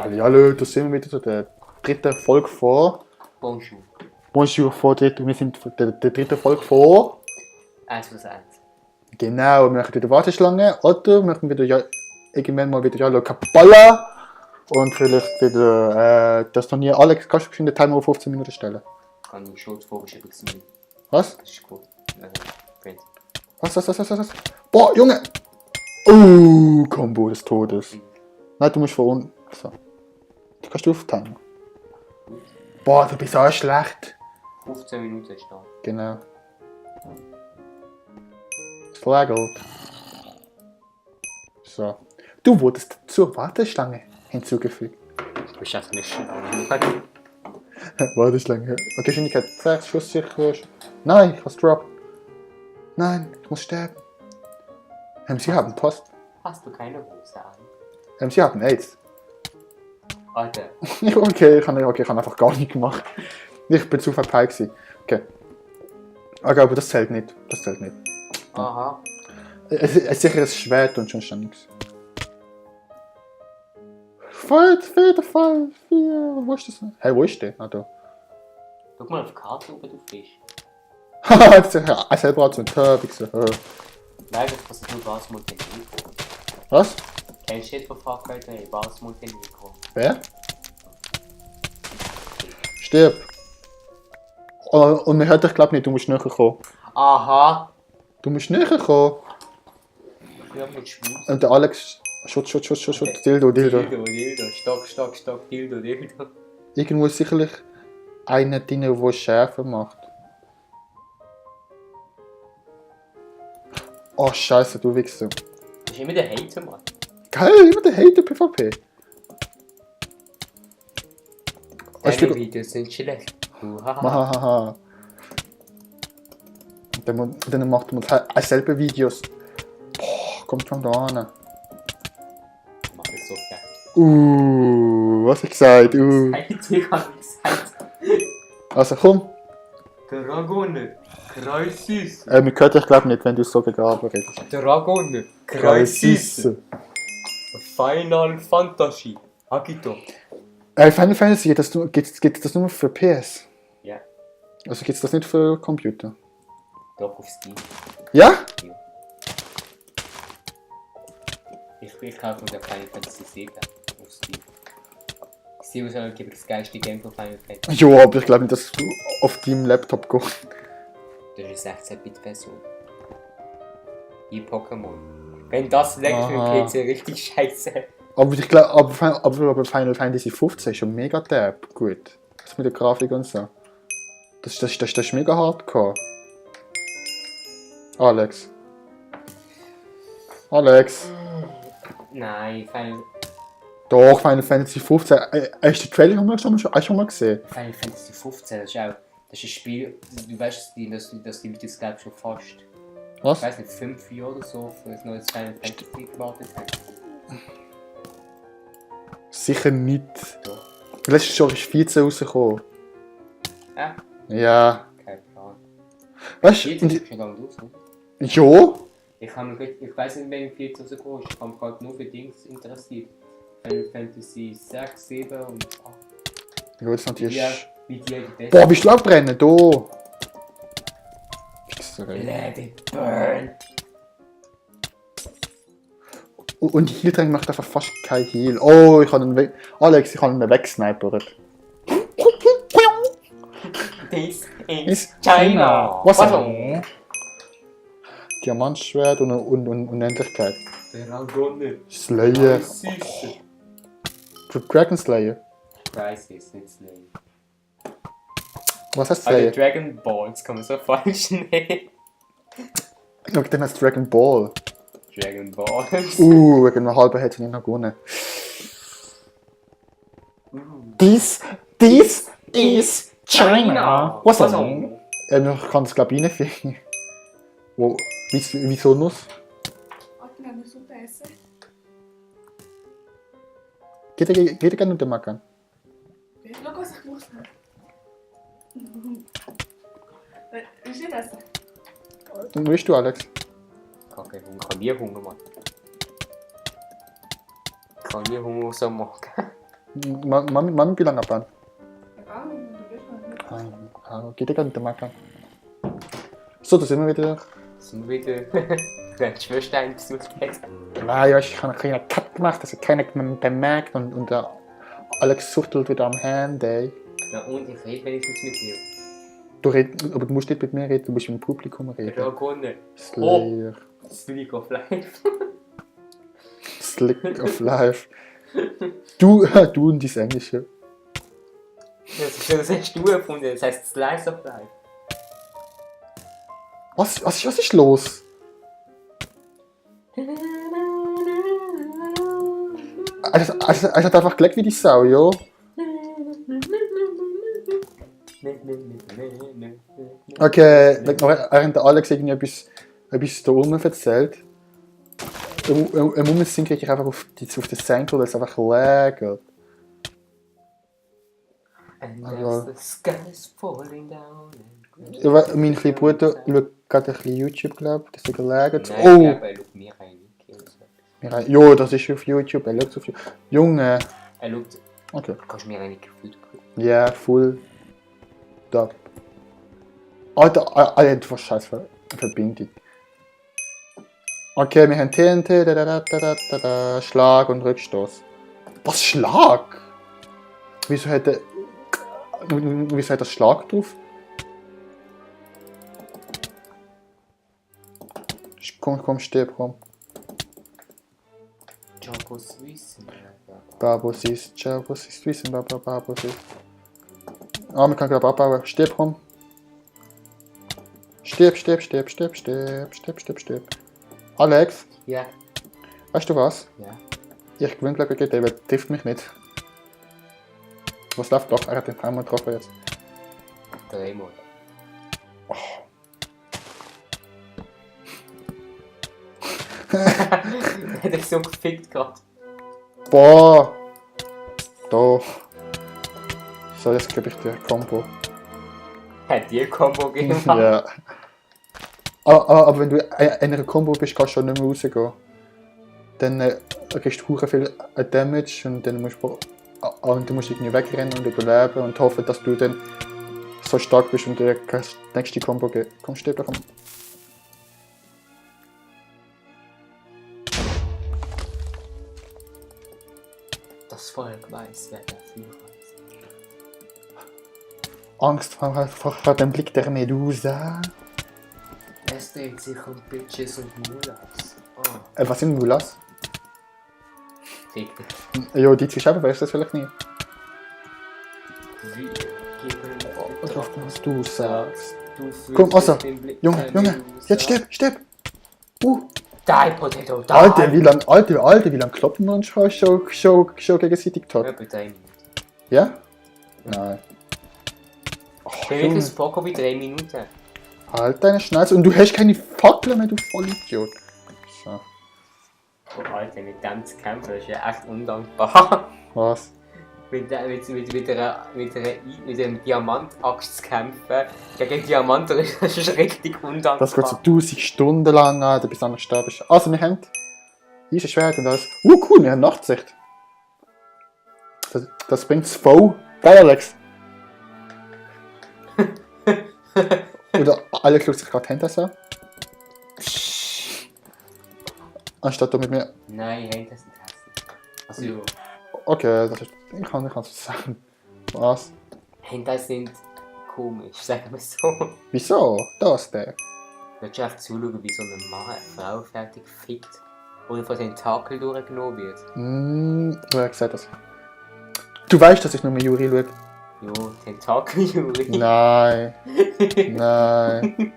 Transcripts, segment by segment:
Hallo, da sind wir wieder zu der dritten Folge vor. Bonjour. Bonjour, wir sind der dritten Folge vor. 1 plus 1. Genau, wir machen wieder Warteschlange. Oder wir machen wieder irgendwann mal wieder Jalo Kapalla. Und vielleicht wieder das Turnier. Alex, kannst du den Timer auf 15 Minuten stellen? Kann ich schon vorschieben. Was? Das ist gut. Was? Boah, Junge! Combo des Todes. Nein, du musst von unten. So. Du kannst auf Timer. Boah, du bist auch schlecht. 15 Minuten ist da. Genau. Flagelt. So. Du wurdest zur Warteschlange hinzugefügt. Du bist einfach nicht schön. Warteschlange. Okay, Geschwindigkeit 6, Schuss sicher. Nein, ich hab's drop. Nein, ich muss sterben. Sie haben Post. Hast du keine Hose an? Sie haben AIDS. Alter. Okay, ich habe einfach gar nichts gemacht. Ich bin zu verpeilt gewesen. Okay. Okay, aber das zählt nicht. Das zählt nicht. Aha. Es ist sicher ein Schwert und sonst nichts. Fall, 4. Wo ist das? Hey, wo ist der? Ah, da. Guck mal auf die Karte, ob du Fisch. Haha, er selber hat so einen Turbo. Nein, das passiert nur Bas Montenegro. Was? Kennst du jetzt von Far Cry 3? Bas Montenegro. Wer? Stirb. Oh, und man hört dich, glaube nicht, du musst näher kommen. Aha. Du musst näher kommen. Ich hab nicht Schmuss. Und der Alex. Schutz. Okay. Dildo. Dildo. Stock. Dildo. Irgendwo ist sicherlich einer drin, der Schärfe macht. Oh, Scheiße, du Wichser. Das ist immer der Hater, Mann. Geil, immer der Hater PvP. Deine Videos sind schlecht. Hahaha. Und dann macht man selber Videos. Boah, kommt schon da an. Ich mach das so geil. Was hab ich gesagt? Ich hab nicht gesagt. Also komm. Dragone. Crisis. Wir hören dich glaube nicht, wenn du so gegraben redest. Dragone. Crisis. Final Fantasy. Agito. Final Fantasy, gibt das nur für PS? Ja. Also gibt es das nicht für Computer? Doch, auf Steam. Ja? Ja. Ich kaufe mir Final Fantasy 7 auf Steam. Steam ist halt das geilste Game von Final Fantasy. Jo, aber ich glaube nicht, dass du auf deinem Laptop gehst. Das ist eine 16-Bit-Version. Wie Pokémon. Wenn das leckt für den PC richtig scheiße. Aber ich glaube, aber Final Fantasy 15 ist schon mega derb. Gut. Das mit der Grafik und so. Das ist mega hardcore. Alex. Nein, Doch, Final Fantasy 15. Hast du den Trailer schon mal gesehen? Final Fantasy 15, das ist ein Spiel, du weißt, dass die Leute das glaube schon fast, Was? ich weiß nicht, 5 Jahre oder so für ein neues Final Fantasy gewartet haben. Sicher nicht. Doch. Letztes Jahr ist 14 rausgekommen. Ja? Ja. Kein Plan. Weißt 14 du? ist schon lange raus, oder? Jo? Ich weiß nicht, wegen 14 rausgekommen ist, ich habe mich halt nur für Dings interessiert. Final Fantasy 6, 7 und 8. Ja, jetzt natürlich. Wie die besten. Boah, wie schlau brennen, da! Let it burn! Und die Heal-Tränke macht einfach fast kein Heal. Oh, ich habe ihn Alex, ich habe ihn wegsnipert. This is Ist China! Was? Diamantschwert und Unendlichkeit. Dragone! Slayer. Crisis! Dragon Slayer. Crisis, nicht Slayer. Was heißt Also Slayer? Dragon Balls kann man so falsch nehmen. Schau, dann heißt Dragon Ball. Dragon Balls. Wegen einer halben hätte ich nicht noch gewonnen. This is China. Was Was auch? Ich kann es glaube ich reinfinden. Wo? Wieso Nuss? Warte, wir müssen Suppe essen. Geht ihr gerne mit dem Mackern? Schau, was ich gewusst habe. Willst du nicht essen? Dann willst du, Alex? Ich habe keinen Hunger. Ich habe nie Hunger, Mann. Ich habe nie Hunger so machen. Mami, wie lange abbauen? Ja, du bist noch nicht. Geht ja gar nicht machen. So, da sind wir wieder. Sind wir wieder. Die Schwester besucht hat. Nein, ja, ich habe einen kleinen Cut gemacht, das hat keiner bemerkt und der Alex suchtelt wieder am Handy. Ja, und ich rede wenigstens mit dir. Aber du musst nicht mit mir reden, du musst mit dem Publikum reden. Ja, gar nicht. Slayer. Slick of Life. Slick of Life. Du und dein Englische. Das hast du erfunden, das heißt Slice of Life. Was ist los? Also hat einfach gelegt wie die Sau, ja? Okay, während der Alex irgendwie etwas da oben erzählt. Im Moment sind ich einfach auf das Senkel, weil es einfach lagert. And Also- as the sky is falling down. Mein kleiner Bruder schaut gerade ein bisschen YouTube, glaube ich, deswegen lagert es. Nein, ich Oh! glaube, er schaut mir rein. Ja, das ist auf YouTube, er schaut auf YouTube. Junge! Er schaut. Okay. Kannst du mir eigentlich gefühlt gucken? Ja, full. Da. Alter, etwas scheiß Verbindung. Okay, wir haben TNT, Schlag und Rückstoß. Was, Schlag? Wieso hat das Schlag drauf? Komm, stirb, komm. Jabos Wissen. Babos ist wissen, Babos ist. Ah, man kann glaube abbauen. Stirb, komm. Stirb. Alex, Ja, weißt du was? ja. Ich gewinne glaube ich gegen den, weil er trifft mich nicht. Was läuft doch? Er hat den Timer getroffen jetzt. Dreimal. Hat er so gefickt gerade. Boah! Da. So, jetzt gebe ich dir ein Combo. Hat die Combo gegeben? Ja. Aber wenn du in einer Combo bist, kannst du schon nicht mehr rausgehen. Dann kriegst du hure viel Damage und dann musst du irgendwie wegrennen und überleben und hoffen, dass du dann so stark bist und dir die nächste Combo geben. Komm, stirb doch. Das Volk weiß, wer der Führer ist. Angst vor dem Blick der Medusa. Es dreht sich um Bitches und Mullahs. Oh, Was sind Mulas? Fick dich. Ja, die zwei Scheiben, weißt du das vielleicht nicht? Wir geben Was du sagst. Du fühlst Komm, Ossa. den Blick Junge, der Junge, Medusa. jetzt stirb! Die Potato, die! Alter, wie lang kloppen wir uns schon gegenseitig tot? Etwa 3 Minuten. Ja? Nein. Oh, Ich bin wirklich Spoko wie 3 Minuten. Halt deine Schnauze und du hast keine Fackel mehr, du Vollidiot. So, Oh, Alter, mit dem zu kämpfen, das ist ja echt undankbar. was? mit einem Diamantaxt zu kämpfen gegen Diamant, das ist richtig undankbar. Das geht so 1000 Stunden lang an, bis du stirbst. Also, wir haben dieses Schwert und alles. Cool, wir haben Nachtsicht. Das bringt's voll. Geil, Alex. Oder Alex schaut sich gerade Hände an. Anstatt du mit mir. Nein, hey, das nicht hässlich. Also, Okay, das ist. Ich kann es sagen. Was? Hentai sind komisch, sagen wir so. Wieso? Das der. Willst du einfach zuschauen, wie so ein Mann eine Frau fertig fickt oder von Tentakel durchgenommen wird? Wer hat gesagt das? Du weißt, dass ich nur mit Juri schaue. Jo, Tentakel-Juri. Nein. Nein.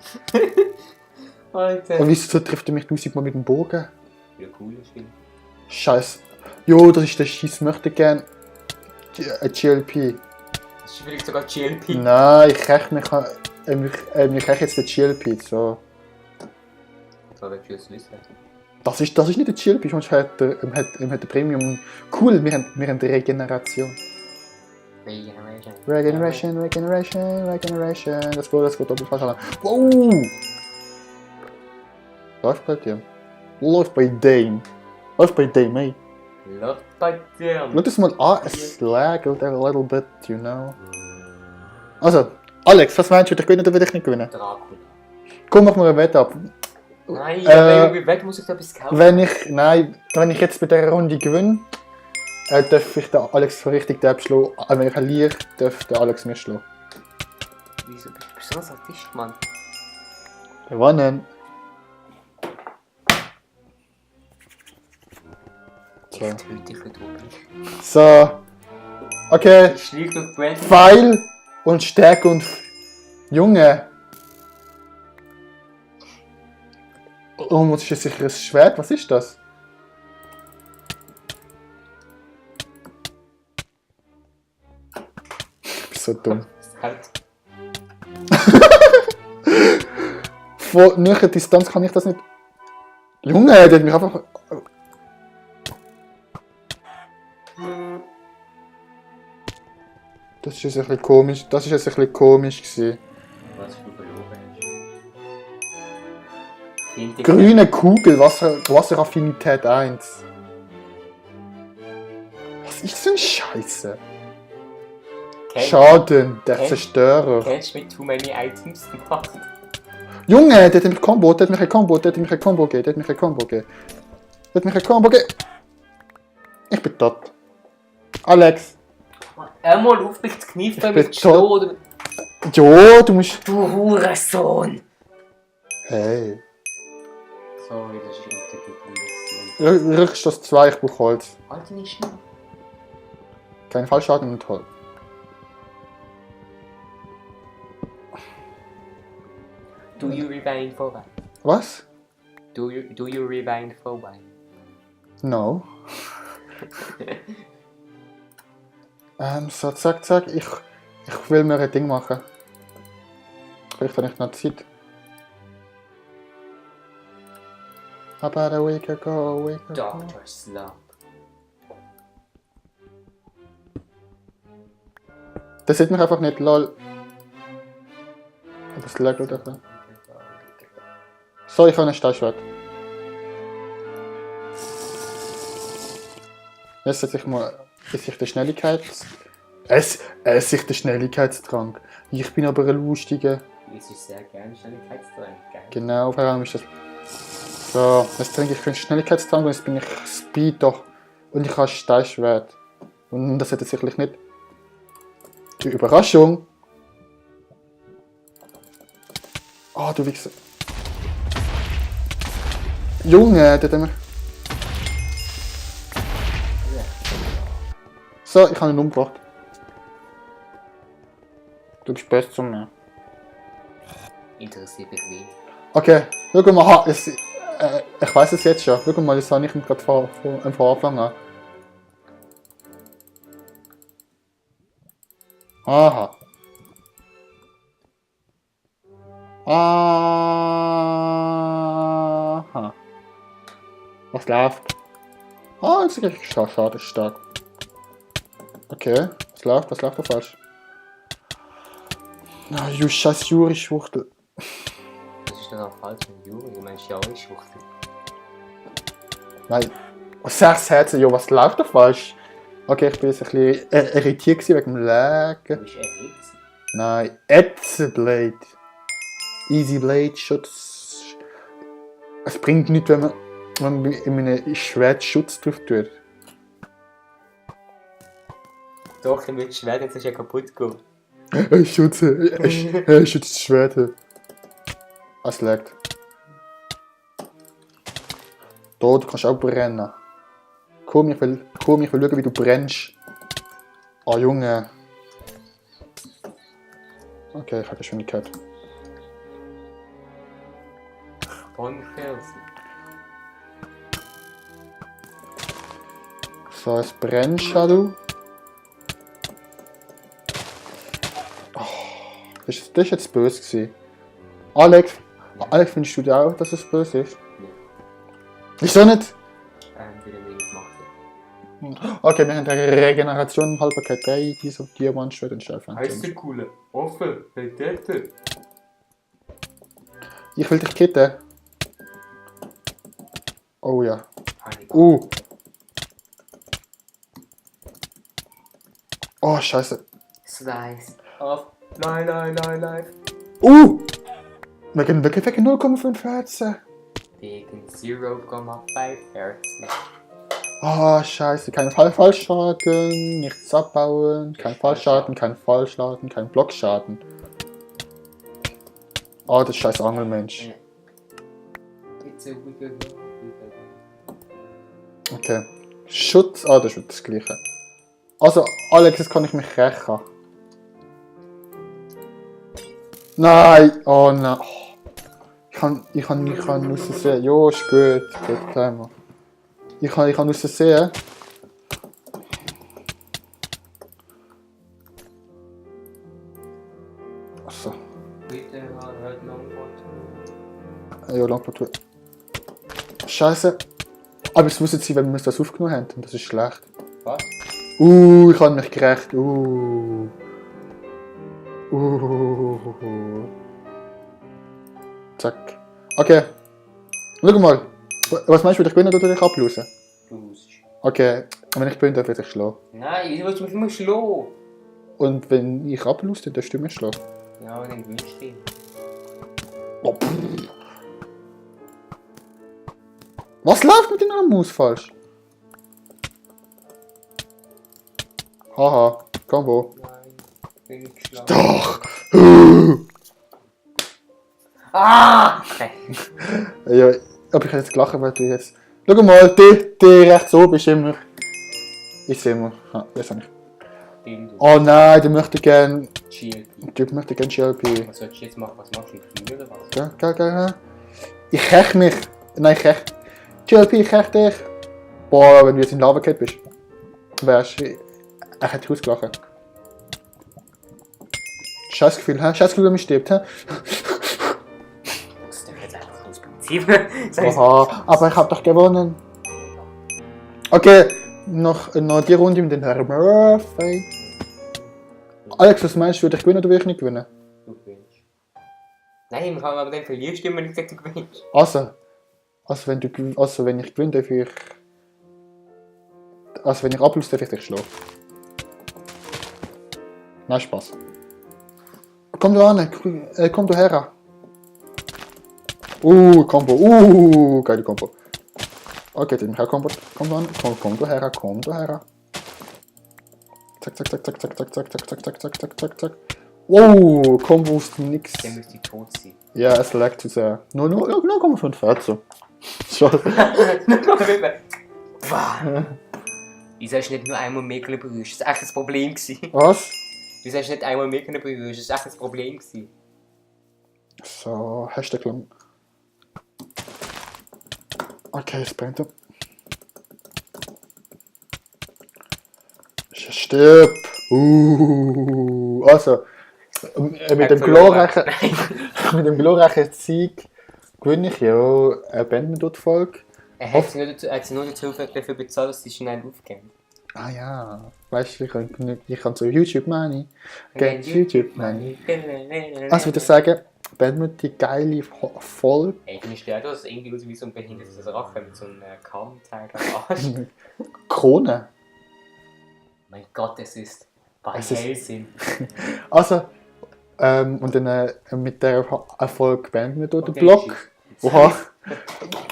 Alter. Und wieso trifft er mich 1000-mal mit dem Bogen? Wieder cool ist, finde ich. Scheiß. Jo, das ist der Scheiß möchte gern. GLP. Das ist vielleicht sogar GLP. Nein, ich räche mich an. Ich räche jetzt den GLP. So. So, willst du das wissen? Das ist nicht der GLP, sonst hat der Premium. Cool, wir haben die Regeneration. Regeneration. Das geht doppelt falsch an. Wow! Läuft bei dir. Läuft bei Dame, ey. Lord Pattern. Schau das mal an, es laggt a little bit, you know. Also, Alex, was meinst du, will ich gewinnen oder will ich nicht gewinnen? Dracula. Komm, mach mal ein Wett ab. Nein, aber wie weit muss ich da etwas kaufen? Wenn ich jetzt bei dieser Runde gewinne, darf ich den Alex so richtig schlagen. Wenn ich verliere, darf der Alex mich schlagen. Wieso bist du so ein Artist, Mann? Gewonnen. Ich töte dich heute oben. So. Okay. Ich schläge durch Brandon. Pfeil und Stärke und... Junge. Oh, muss ich jetzt sicher ein Schwert? Was ist das? Ich bin so dumm. Halt. Von näherer Distanz kann ich das nicht... Junge, der hat mich einfach... Das ist jetzt ein bisschen komisch. Das ist jetzt ein bisschen komisch gewesen. Was du verloren hast. Grüne Kugel, Wasseraffinität 1. Was ist denn Scheiße? Schaden, der Zerstörer. Kennst du mit Too Many Items gemacht? Junge, der hat mich Combo, der hat mich ein Combo gegeben. Ich bin tot. Alex. Einmal auf mich zu kneifen, bin mich zu schlagen, oder... Jo, du musst... Du Hurensohn! Hey. Sorry, das ist untergeblieben. Rückstoß 2, ich brauche Holz. Halt nicht schnell. Kein Fallschaden und Holz. Do you rewind for wine? Was? Do you rewind for wine? No. So, zack. Ich will mir ein Ding machen. Vielleicht habe ich noch Zeit. About a week ago. Dr. Slump. Das sieht mich einfach nicht, lol. Das lag einfach. So, ich habe ein Steinschwert. Jetzt setze ich mal den Schnelligkeitstrank. Ich bin aber ein Lustiger. Es ist sehr gerne Schnelligkeitstrank, gell? Genau, vor allem ist das. So, jetzt trinke ich einen Schnelligkeitstrank und jetzt bin ich Speed doch. Und ich habe Steinschwert. Und das hätte sicherlich nicht. Die Überraschung. Oh, du Wichser. Junge, der hat mir. So, ich habe ihn umgebracht. Du bist besser zu mir. Interessiert mich wenig. Okay, schau mal, ich weiß es jetzt schon. Schau mal, das habe ich ihm gerade von Anfang an. Aha. Aha. Was läuft? Ah, jetzt ist es schade, stark. Okay, was läuft da falsch? Na, du scheiß Juri-Schwuchtel. Das ist doch falsch mit Juri, du meinst ja auch Schwuchtel. Nein. 6 Herzen, jo, was läuft da falsch? Okay, ich bin jetzt ein bisschen irritiert wegen dem Lagen. Du bist erregt. Nein, Ätzeblade. Easy Blade Schutz. Es bringt nichts, wenn man in einem Schwert Schutz drauf tut. Doch, dann wird das Schwert jetzt ja kaputt gehen. Ich schütze das Schwert. Es laggt. Da, du kannst auch brennen. Komm, ich will schauen, wie du brennst. Ah, Junge. Okay, ich habe Geschwindigkeit. Von Felsen. So, es brennt, Shadow. Oh, das ist jetzt böse gewesen. Alex, findest du auch, dass es böse ist? Wieso nicht? Wieder wenig gemacht. Okay, wir haben eine Regeneration, Haltbarkeit 3, dieser Diamantschwert und Schärfe. Heißt der coole? Offen, Vedette. Ich will dich kitten. Oh ja. Oh, scheiße. Slice of nein. Wir gehen wirklich wegen 0,5 Herzen. Wegen 0,5 Herzen. Oh, scheiße. Kein Fallschaden, nichts abbauen. Kein Fallschaden, kein Fallschaden, kein Blockschaden. Oh, das scheiß Angelmensch. It's a wiggle. Okay. Schutz. Ah, das ist das gleiche. Also, Alex, jetzt kann ich mich rächen. Nein! Oh nein. Oh. Ich kann raussehen. Jo, ist gut. Gut, bleiben wir. Ich kann raussehen. Achso. Bitte hört noch Ja, Langportur. Scheiße. Aber es muss jetzt sein, wenn wir das aufgenommen haben. Und das ist schlecht. Was? Ich habe mich gerecht. Zack. Okay. Schau mal. Was meinst du, will ich gewinnen oder will ich ablösen? Los. Okay. Und wenn ich gewinne, darf ich dich schlagen. Nein, du willst mich immer schlagen. Und wenn ich ablöse, dann darfst du mich schlagen. Ja, dann gewinnst du. Oh, pff. Was läuft mit deiner Maus falsch? Haha. Combo. Nein, bin ich geschlagen. Doch! Ah! Okay. Ja, aber ich kann jetzt gelachen, weil du jetzt... Schau mal, die rechts oben ist immer... Ich sehe mal. Ah, das habe ich. Dildo. Oh nein, der möchte gerne... GLP. Der möchte gerne GLP. Was sollst du jetzt machen? Was machst du? Mit mir oder was? Gell. Ich räch mich. Nein, ich räch... GLP, ich räch dich. Boah, wenn du jetzt in Lava gehabt bist. Wärst du... Er hat ausgelacht. Scheißgefühl, hä? Scheißgefühl, wenn man stirbt, hä? Das ist doch jetzt einfach aus Prinzip. Oha, aber ich hab doch gewonnen. Okay, noch die Runde mit den Herrn Murphy. Alex, was meinst du, würde ich gewinnen oder würde ich nicht gewinnen? Du gewinnst. Nein, man kann aber dann verlierst du immer nicht gesagt, du gewinnst. Also wenn ich gewinne, darf ich... Also wenn ich ablöse, darf ich dich schlagen. Nein, Spaß. Komm du an, komm du her. Combo, geile Combo. Okay, dann mich auch Combo. Komm du an, komm du her. Zack. Wow, Combo ist nix. Der müsste tot sein. Ja, es lag zu sehr. Nur 0,5 Herzen. Schade. Wieso hast du nicht nur einmal mehr berührt? Das war echt ein Problem. Was? Wieso hast du nicht einmal mehr berührt? Das war echt ein Problem. So, Hashtag lang. Okay, es brennt. Stirb! Also, mit dem glorreichen Sieg gewinne ich ja eine Bandmitglied-Folge. Er hat sie nur dazu dafür bezahlt, dass sie schnell aufgeben. Ah ja, weißt du, ich kann so YouTube Money. Get YouTube Money. Also, würde ich sagen, Bandmitglied die geile Folge. Ey, ich stört das irgendwie aus wie so ein behindertes Rache mit so einem Kammteil am Arsch. Krone. Mein Gott, es ist bei Es ist- Hellsinn. Also, und dann mit der Erfolg beenden wir hier den Okay, Blog. tschüss. Oha,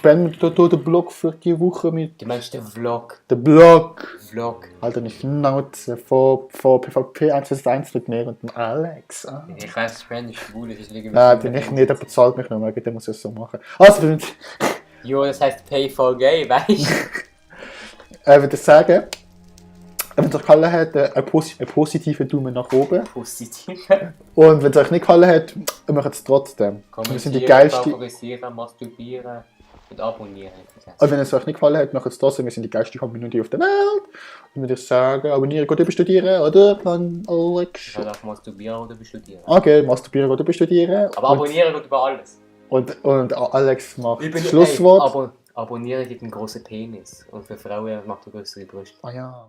beenden wir hier den Blog für die Woche mit Du meinst den Vlog? dem Blog. Vlog. Alter, nicht Schnauze vor PvP 1 mit mir und dem Alex. Ah. Ich weiß, ich bin schwul, das ist wegen Nein, bin ich nicht, der bezahlt mich noch, der muss es so machen. Also, Jo, das heißt Pay for Gay, weißt du? würde ich sagen, wenn es euch gefallen hat, einen positiven Daumen nach oben. Positiv. Und wenn es euch nicht gefallen hat, macht es trotzdem. Wir sind die geilste. Favorisieren, masturbieren und abonnieren. Und wenn es euch nicht gefallen hat, macht es trotzdem. Wir sind die geilste Community auf der Welt. Und würde ich sagen, abonnieren, geht überstudieren, oder? Dann Alex. Ich darf masturbieren oder bestudieren. Okay, masturbieren, geht überstudieren. Aber abonnieren geht über alles. Und Alex macht das Schlusswort. Abonnieren gibt einen großen Penis. Und für Frauen macht er größere Brüste. Ah ja.